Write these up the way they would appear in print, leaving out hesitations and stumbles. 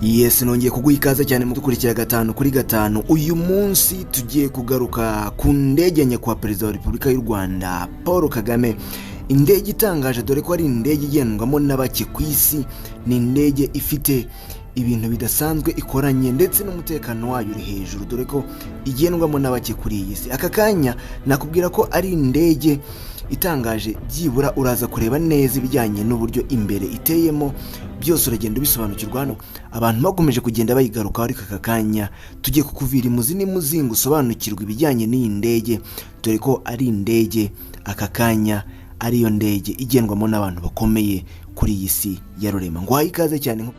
Yes, nongeye kuguha ikaze cyane mu dukurikira gatanu kuri gatanu. Uyu munsi tugiye kugaruka ku ndege nyakubahwa Perezida wa Repubulika y'u Rwanda Paul Kagame, indege itangaje, dore ko ari indege igendwamo na bake ku isi. Ni indege ifite ibintu bidasanzwe ikoranye, ndetse n'umutekano wayo uri hejuru, dore ko igendwamo na bake kuri iyi si. Aka kanya nakubwira ko ari indege itangaje. Byibura uraza kureba neza ibijyanye n'uburyo imbere iteyemo, byose uragenda ubisobanukirwa. Hano abantu bakomeje kugenda bayigarukaho, ariko aka kanya tugiye kukuvira imuzi n'imuzingo usobanukirwa ibijyanye n'iyi ndege, dore ko ari indege aka kanya ariyo ndege igendwamo n'abantu bakomeye kuri iyi si ya rurema. Ngo ikaze cyane.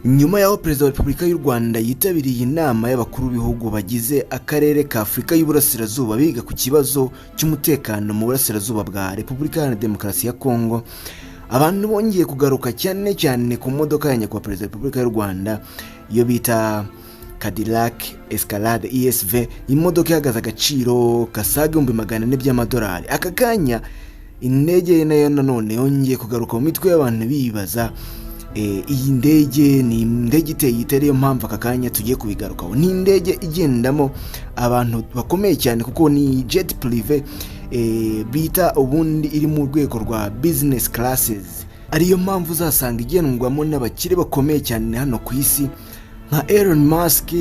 Nyuma y'aho Perezida wa Repubulika y'u Rwanda yitabiriye inama y'abakuru b'ibihugu bagize akarere ka Afurika y'Uburasirazuba, biga ku kibazo cy'umutekano mu burasirazuba bwa Repubulika Iharanira Demokarasi ya Kongo, abantu bongeye kugaruka cyane cyane ku modoka ya nyakubahwa Perezida wa Repubulika y'u Rwanda, iyo bita Cadillac Escalade ESV, imodoka ihagaze agaciro kasaga 400,000 by'amadolari. Aka kanya indege ye nayo nanone yongeye kugaruka mu mitwe y'abantu, bibaza iyi ndege ni indege iteye ite? Ariyo mpamvu aka kanya tugiye kubigarukaho. Ni indege igendamo abantu bakomeye cyane, kuko ni jet privé bita ubundi iri mu rwego rwa business classes, ariyo mpamvu uzasanga igendwamo n'abakire bakomeye cyane hano ku isi, nka Elon Musk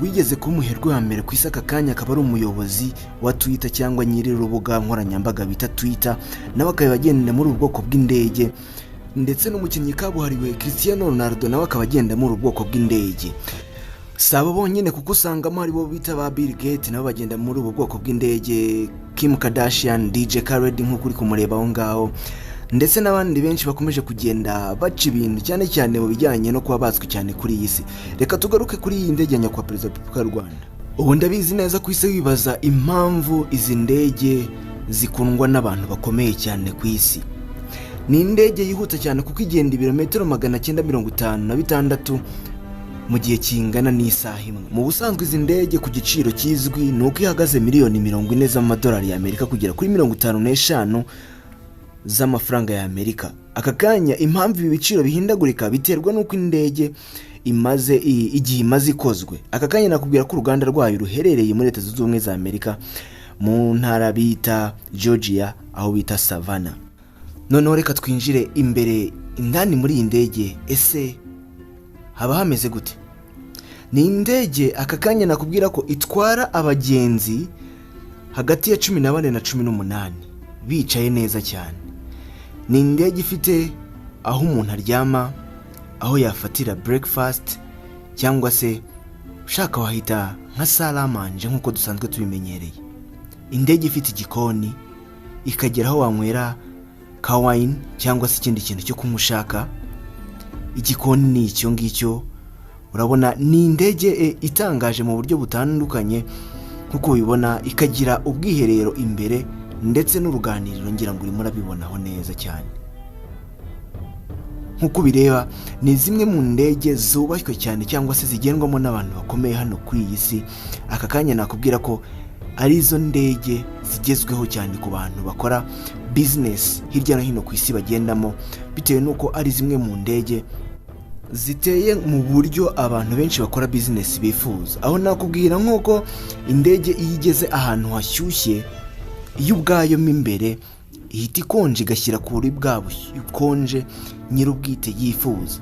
wigeze kuba umuherwe wa mbere ku isi, aka kanya akaba ari umuyobozi wa Twitter cyangwa nyiri urubuga nkoranyambaga bita Twitter, nawe akaba agenda muri ubu bwoko bw'indege, ndetse n'umukinnyi kabuhariwe Cristiano Ronaldo nawe akaba agenda muri ubu bwoko bw'indege. Si abo bonyine, kuko usangamo aribo bita ba Bill Gates, nabo bagenda muri ubu bwoko bw'indege, Kim Kardashian, DJ Khaled nk'uko uri kumureba aho ngaho, ndetse n'abandi benshi bakomeje kugenda baca ibintu, cyane cyane mu bijyanye no kuba bazwi cyane kuri iyi si. Reka tugaruke kuri iyi ndege ya nyakubahwa Perezida wa Repubulika y'u Rwanda. Ubu ndabizi neza ku isi wibaza impamvu izi ndege zikundwa n'abantu bakomeye cyane ku isi. Ni indege yihuta cyane, kuko igenda ibirometero 956 mu gihe kingana n'isaha imwe. Mu busanzwe izi ndege ku giciro kizwi ni uko ihagaze miliyoni 40 z'amadolari y'Amerika kugera kuri 55 z'amafaranga y'Amerika. Aka kanya impamvu ibi biciro bihindagurika biterwa n'uko indege imaze igihe imaze ikozwe. Aka kanya nakubwira ko uruganda rwayo ruherereye muri Leta Zunze Ubumwe za Amerika, mu ntara bita Georgia, aho bita Savannah. Noneho reka twinjire imbere indani muri iyi ndege. Ese haba hameze gute? Ni indege aka kanya nakubwira ko itwara abagenzi hagati ya 14 na 18 bicaye neza cyane. Ni indege ifite aho umuntu aryama, aho yafatira breakfast, cyangwa se ushaka wahita nka salle à manger nk'uko dusanzwe tubimenyereye. Indege ifite igikoni, ikagera aho wanywera ka wine cyangwa se ikindi kintu cyo kunywa ushaka. Igikoni ni icyo ngicyo urabona. Ni indege itangaje mu buryo butandukanye nk'uko ubibona, ikagira ubwiherero imbere ndetse n'uruganiriro. Ngira ngo urimo urabibonaho neza cyane. Nk'uko ubireba, ni zimwe mu ndege zubashywe cyane cyangwa se zigendwamo n'abantu bakomeye hano kuri iyi si. Aka kanya nakubwira ko ari zo ndege zigezweho cyane ku bantu bakora bizinesi hirya no hino ku isi bagendamo, bitewe n'uko ari zimwe mu ndege ziteye mu buryo abantu benshi bakora bizinesi bifuza. Aho nakubwira nk'uko indege iyo igeze ahantu hashyushye, iyo ubwayo mo imbere ihita ikonje, igashyira kuri bwa bukonje nyir'ubwite yifuza,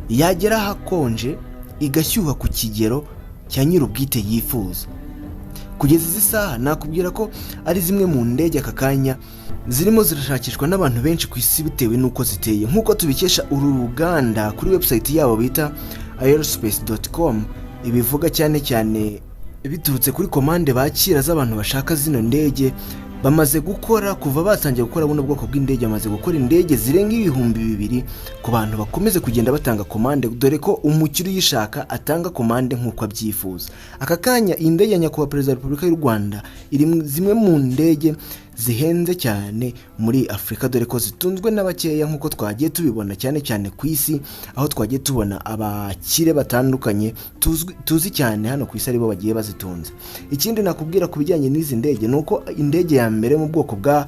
yagera ahakonje igashyuha ku kigero cya nyir'ubwite yifuza. Kugeza izi saha nakubwira ko ari zimwe mu ndege aka kanya zirimo zirashakishwa n'abantu benshi ku isi, bitewe n'uko ziteye, nk'uko tubikesha uru ruganda kuri website yabo bita aerospace.com ibivuga, cyane cyane biturutse kuri komande bakira z'abantu bashaka zino ndege. Bamaze gukora, kuva batangiye gukora buno bwoko bw'indege, bamaze gukora indege zirenga 2000 ku bantu bakomeze kugenda batanga komande, dore ko umukiriya uyishaka atanga komande nk'uko abyifuza. Aka kanya iyi ndege ya nyakubahwa Perezida wa Repubulika y'u Rwanda iri zimwe mu ndege zihenze cyane muri Afurika, dore ko zitunzwe n'abakeya nk'uko twagiye tubibona cyane cyane ku isi, aho twagiye tubona abakire batandukanye tuzi cyane hano ku isi aribo bagiye bazitunze. Ikindi nakubwira ku bijyanye n'izi ndege ni uko indege ya mbere mu bwoko bwa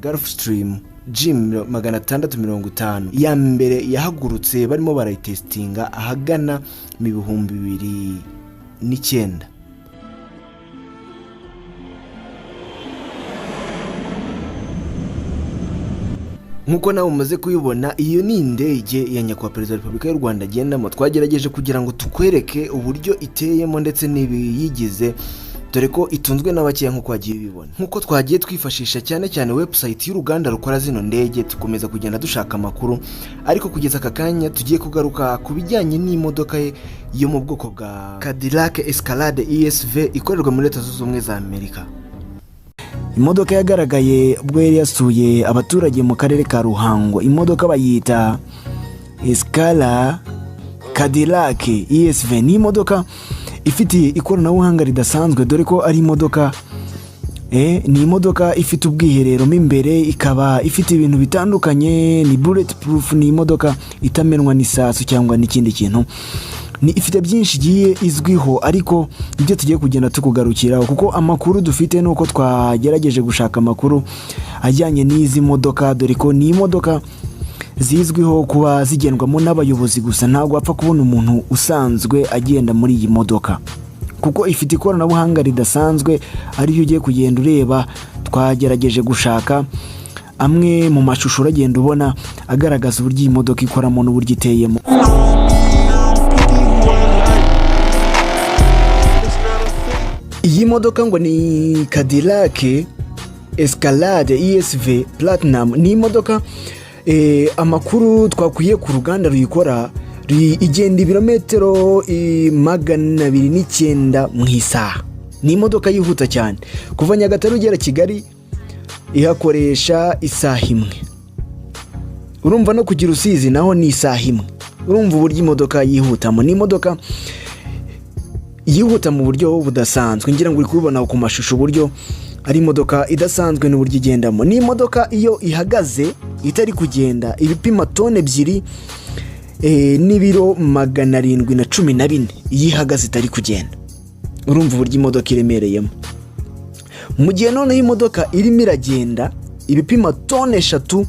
Gulfstream. G 650 iya mbere yahagurutse barimo barayitesitinga ahagana mu 2009. Nk'uko nawe umaze kuyibona, iyo ni indege ya nyakubahwa Perezida wa Repubulika y'u Rwanda agendamo. Twagerageje kugira ngo tukwereke uburyo iteyemo ndetse n'ibiyigize, dore ko itunzwe n'abakeya nk'uko wagiye ubibona. Nk'uko twagiye twifashisha cyane cyane website y'uruganda rukora zino ndege, tukomeza kugenda dushaka amakuru, ariko kugeza aka kanya tugiye kugaruka ku bijyanye n'imodoka ye yo mu bwoko bwa Cadillac Escalade ESV ikorerwa muri Leta Zunze Ubumwe za Amerika. Imodoka yagaragaye ubwo yari yasuye abaturage mu karere ka Ruhango. Imodoka bayita Escala Cadillac ESV. Ni imodoka ifite ikoranabuhanga ridasanzwe, dore ko ari imodoka ni imodoka ifite ubwiherero mo imbere, ikaba ifite ibintu bitandukanye. Ni bullet proof, ni imodoka itamenwa n'isasu cyangwa n'ikindi kintu. Ni ifite byinshi igiye izwiho, ariko ibyo tugiye kugenda tukugarukiraho, kuko amakuru dufite ni uko twagerageje gushaka amakuru ajyanye n'izi modoka, dore ko ni imodoka zizwiho kuba zigendwamo n'abayobozi gusa. Ntabwo wapfa kubona umuntu usanzwe agenda muri iyi modoka, kuko ifite ikoranabuhanga ridasanzwe, ariyo ugiye kugenda ureba. Twagerageje gushaka amwe mu mashusho uragenda ubona agaragaza uburyo iyi modoka ikoramo n'uburyo iteyemo. It's not a thing. Iyi modoka ngo ni Cadillac Escalade ESV Platinum. Ni imodoka amakuru twakwiye ku ruganda ruyikora, igenda ibirometero 209 mu isaha. Ni imodoka yihuta cyane. Kuva Nyagatare ugera Kigali ihakoresha isaha imwe. Urumva no kugira Rusizi naho ni isaha imwe. Urumva uburyo imodoka yihutamo. Ni imodoka yihuta mu buryo budasanzwe. Ngira ngo uri kubibona ku mashusho uburyo ari imodoka idasanzwe n'uburyo igendamo. Ni imodoka iyo ihagaze itari kugenda ibipima tone 2 n'ibiro 714 iyo ihagaze itari kugenda. Urumva uburyo imodoka iremereyemo. Mu gihe noneho imodoka irimo iragenda ibipima tone 3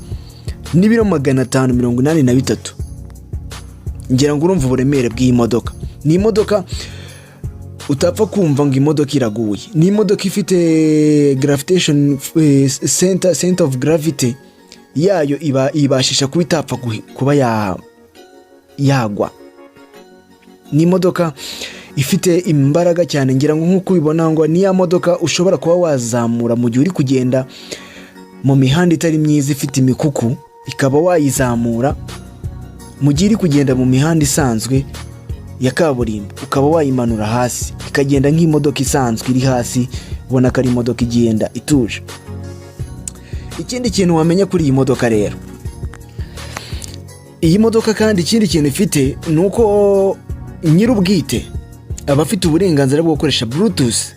n'ibiro 583. Ngira ngo urumva uburemere bw'iyi modoka. Ni imodoka utapfa kumva ngo imodoka iraguye. Ni imodoka ifite gravitation center of gravity yayo iba ibashisha kuba itapfa kuba yagwa. Ni imodoka ifite imbaraga cyane. Ngira ngo nk'uko ubibona, ngo ni ya modoka ushobora kuba wazamura mu gihe uri kugenda mu mihanda itari myiza ifite imikuku, ikaba wayizamura. Mu gihe iri kugenda mu mihanda isanzwe ya kaburimbo, ukaba wayimanura hasi, ikagenda nk'imodoka isanzwe iri hasi, ubona ko ari imodoka igenda ituje. Ikindi kintu wamenya kuri iyi modoka rero, iyi modoka kandi ikindi kintu ifite ni uko nyir'ubwite aba afite uburenganzira bwo gukoresha Bluetooth.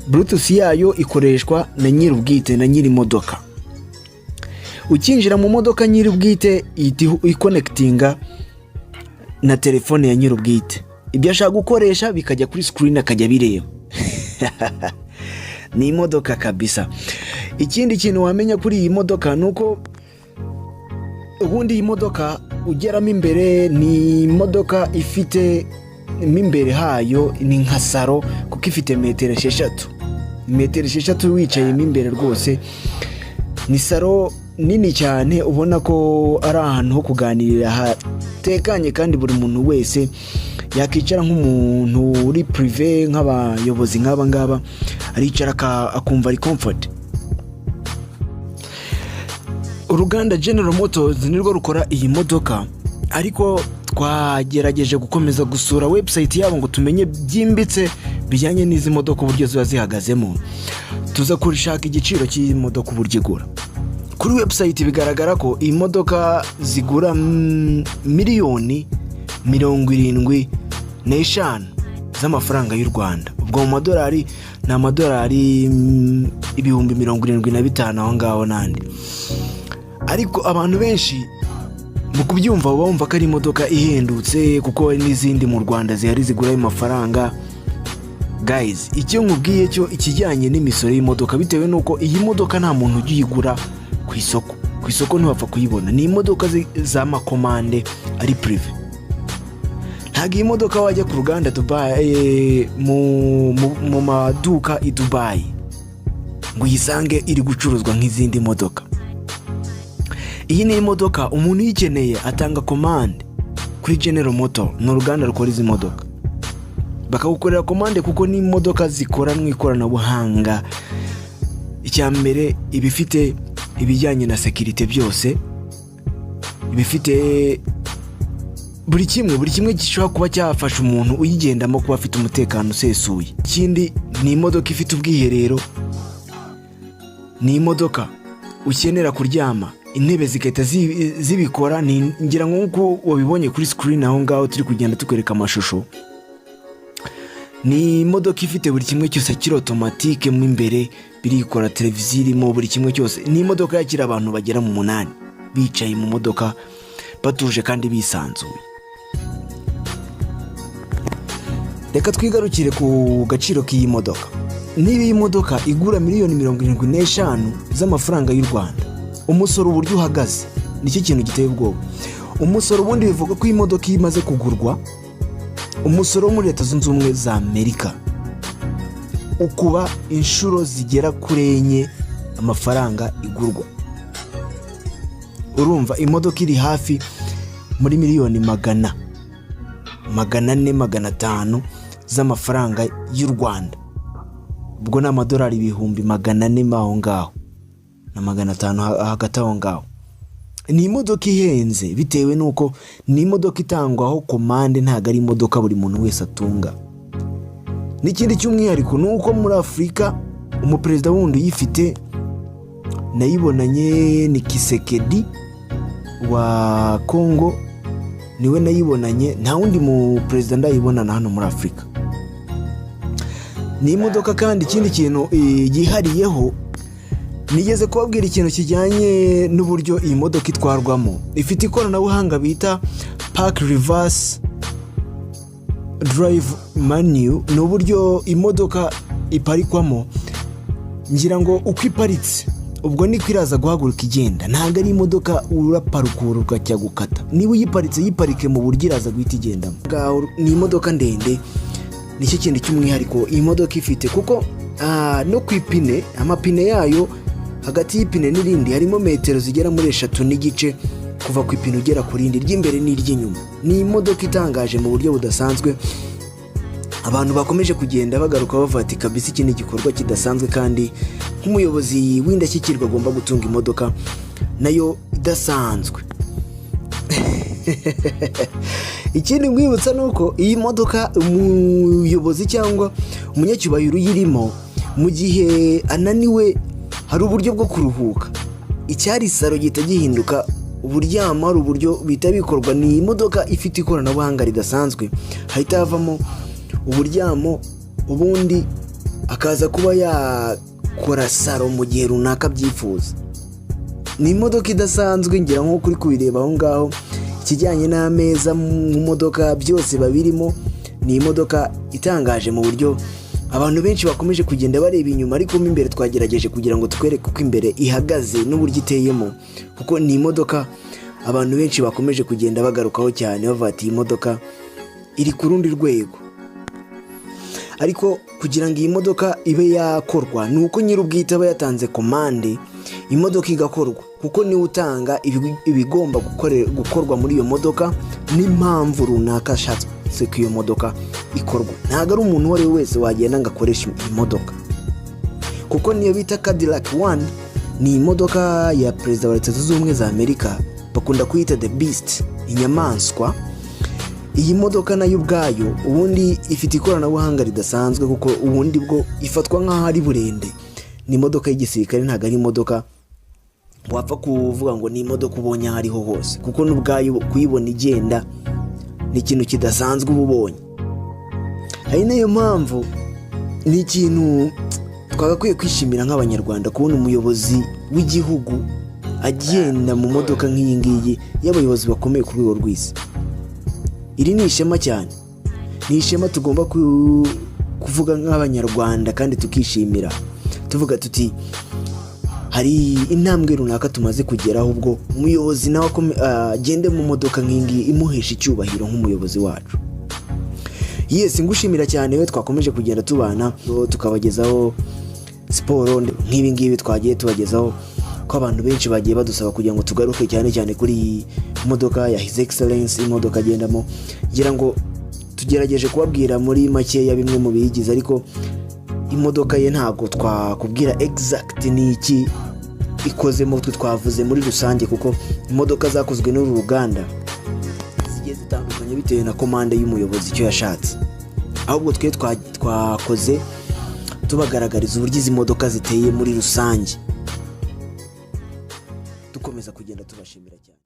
Bluetooth yayo ikoreshwa na nyir'ubwite, na nyir'imodoka. Ukinjira mu modoka, nyir'ubwite ihita ikonekitinga na telefone ya nyir'ubwite, ibyo ashaka gukoresha bikajya kuri screen, akajya abireba. Ni imodoka kabisa. Ikindi kintu wamenya kuri iyi modoka ni uko ubundi iyi modoka ugeramo imbere, ni imodoka ifite mo imbere hayo ni nka saro, kuko ifite metero 6, metero 6 wicayemo imbere rwose. Ni saro nini cyane, ubona ko ari ahantu ho kuganirira hatekanye, kandi buri muntu wese yakicara nk'umuntu uri privé. Nk'abayobozi nk'aba ngaba, aricara akumva ari comfort. Uruganda General Motors nirwo rukora iyi modoka, ariko twagerageje gukomeza gusura website yabo ngo tumenye byimbitse bijyanye n'izi modoka, uburyo ziba zihagazemo. Tuza kurishaka igiciro cy'iyi modoka, uburyo igura. Kuri website bigaragara ko iyi modoka zigura miliyoni 75 z'amafaranga y'u Rwanda. Ubwo mu madolari ni amadolari 75,000 aho ngaho n'andi. Ariko abantu benshi mu kubyumva baba bumva ko ari imodoka ihendutse, kuko hari n'izindi mu Rwanda zihari zigura ayo mafaranga. Guys, icyo nkubwiye cyo, ikijyanye n'imisoro y'imodoka, bitewe n'uko iyi modoka nta muntu ujya uyigura ku isoko. Ku isoko ntiwapfa kuyibona. Ni imodoka z'amakomande ari privé. Ntabwo iyi modoka wajya ku ruganda Dubai, mu maduka i Dubai ngo uyisange iri gucuruzwa nk'izindi modoka. Iyi ni imodoka umuntu uyikeneye atanga komande kuri General Motor, ni uruganda rukora izi modoka, bakagukorera komande kuko ni imodoka zikoranwa ikoranabuhanga. Icya mbere, iba ifite ibijyanye na sécurité byose, iba ifite buri kimwe, buri kimwe gishobora kuba cyafasha umuntu uyigendamo kuba afite umutekano usesuye. Ikindi, ni imodoka ifite ubwiherero, ni imodoka ukenera kuryama intebe zigahita zibikora. Ngira ngo nk'uko wabibonye kuri screen aho ngaho turi kugenda tukwereka amashusho, ni imodoka ifite buri kimwe cyose kiri automatique mo imbere, birikora, televiziyo irimo, buri kimwe cyose. Ni imodoka yakira abantu bagera mu 8 bicaye mu modoka batuje kandi bisanzuye. Reka twigarukire ku gaciro k'iyi modoka. Niba iyi modoka igura miliyoni 75 z'amafaranga y'u Rwanda, umusoro uburyo uhagaze nicyo kintu giteye ubwoba. Umusoro ubundi bivuga ko iyi modoka iyo imaze kugurwa, umusoro wo muri Leta Zunze Ubumwe za Amerika ukuba inshuro zigera kuri enye amafaranga igurwa. Urumva imodoka iri hafi muri miliyoni magana, 400, 500 z'amafaranga y'u Rwanda, ubwo ni amadolari 400,000 mo aho ngaho na 500 hagati aho ngaho. Ni imodoka ihenze bitewe n'uko ni imodoka itangwaho komande, ntabwo ari imodoka buri muntu wese atunga. N'ikindi cy'umwihariko ni uko muri Afurika umuperezida wundi uyifite nayibonanye ni Tshisekedi wa Kongo, niwe nayibonanye, nta wundi mu perezida ndayibonana hano muri Afurika. Ni imodoka kandi ikindi kintu yihariyeho, nigeze kubabwira ikintu kijyanye n'uburyo iyi modoka itwarwamo. Ifite ikoranabuhanga bita park reverse drive menu, ni uburyo imodoka iparikwamo. Ngira ngo uko iparitse ubwo niko iraza guhaguruka igenda. Ntabwo ari imodoka uraparukura ukajya gukata. Niba uyiparitse, yiparike mu buryo iraza guhita igendamo. Ni imodoka ndende, nicyo kintu cy'umwihariko iyi modoka ifite, kuko no ku ipine, amapine yayo, hagati y'ipine n'irindi harimo metero zigera muri 3.5 kuva ku ipine ugera ku rindi ry'imbere n'iry'inyuma. Ni imodoka itangaje mu buryo budasanzwe. Abantu bakomeje kugenda bagaruka bavuga ati: "Kabisa iki ni igikorwa kidasanzwe, kandi nk'umuyobozi w'indashyikirwa agomba gutunga imodoka nayo idasanzwe." Ikindi nkwibutsa ni uko iyi modoka umuyobozi cyangwa umunyacyubahiro uyirimo, mu gihe ananiwe hari uburyo bwo kuruhuka, icyari salon gihita gihinduka uburyamo. Hari uburyo bihita bikorwa. Ni imodoka ifite ikoranabuhanga ridasanzwe, hahita havamo uburyamo, ubundi akaza kuba yakora salon mu gihe runaka abyifuza. Ni imodoka idasanzwe. Ngira nk'uko uri kubireba aho ngaho, ikijyanye n'ameza mu modoka byose babirimo. Ni imodoka itangaje mu buryo abantu benshi bakomeje kugenda bareba inyuma, ariko mo imbere twagerageje kugira ngo tukwereke uko imbere ihagaze n'uburyo iteyemo, kuko ni imodoka abantu benshi bakomeje kugenda bagarukaho cyane, bavuga ati: "Iyi modoka iri ku rundi rwego." Ariko kugira ngo iyi modoka ibe yakorwa ni uko nyir'ubwite aba yatanze komande, imodoka igakorwa, kuko niwe utanga ibigomba gukorwa muri iyo modoka n'impamvu runaka ashatse ko iyo modoka ikorwa. Ntabwo ari umuntu uwo ari we wese wagenda ngo akoreshe imodoka, kuko niyo bita Cadillac One ni imodoka ya perezida wa Leta Zunze Ubumwe za Amerika, bakunda kuyita The Beast, inyamaswa. Iyi modoka nayo ubwayo ubundi ifite ikoranabuhanga ridasanzwe, kuko ubundi bwo ifatwa nk'aho ari burende. Ni imodoka y'igisirikare, ntabwo ari imodoka wapfa kuvuga ngo ni imodoka ubonye aho ariho hose, kuko n'ubwayo kuyibona igenda ni ikintu kidasanzwe uba ubonye. Ari nayo mpamvu ni ikintu twagakwiye kwishimira nk'Abanyarwanda kubona umuyobozi w'igihugu agenda mu modoka nk'iyi ngiyi y'abayobozi bakomeye ku rwego rw'isi. Iri ni ishema cyane, ni ishema tugomba kuvuga nk'Abanyarwanda kandi tukishimira, tuvuga tuti: Hari intambwe runaka tumaze kugeraho, ubwo umuyobozi nawe agende mu modoka nk'ingiyi imuhesha icyubahiro nk'umuyobozi wacu. Yes, ngushimira cyane we twakomeje kugenda tubana, tukabagezaho siporo nk'ibi ngibi twagiye tubagezaho, ko abantu benshi bagiye badusaba kugira ngo tugaruke cyane cyane kuri iyi modoka ya His Excellence, imodoka agendamo. Ngira ngo tugerageje kubabwira muri makeya bimwe mu biyigize, ariko imodoka ye ntabwo twakubwira exact ni iki ikozemo. Twe twavuze muri rusange, kuko imodoka zakozwe n'uru ruganda zigiye zitandukanye bitewe na komande y'umuyobozi, icyo yashatse. Ahubwo twe twakoze tubagaragariza uburyo izi modoka ziteye muri rusange. Dukomeza kugenda tubashimira cyane.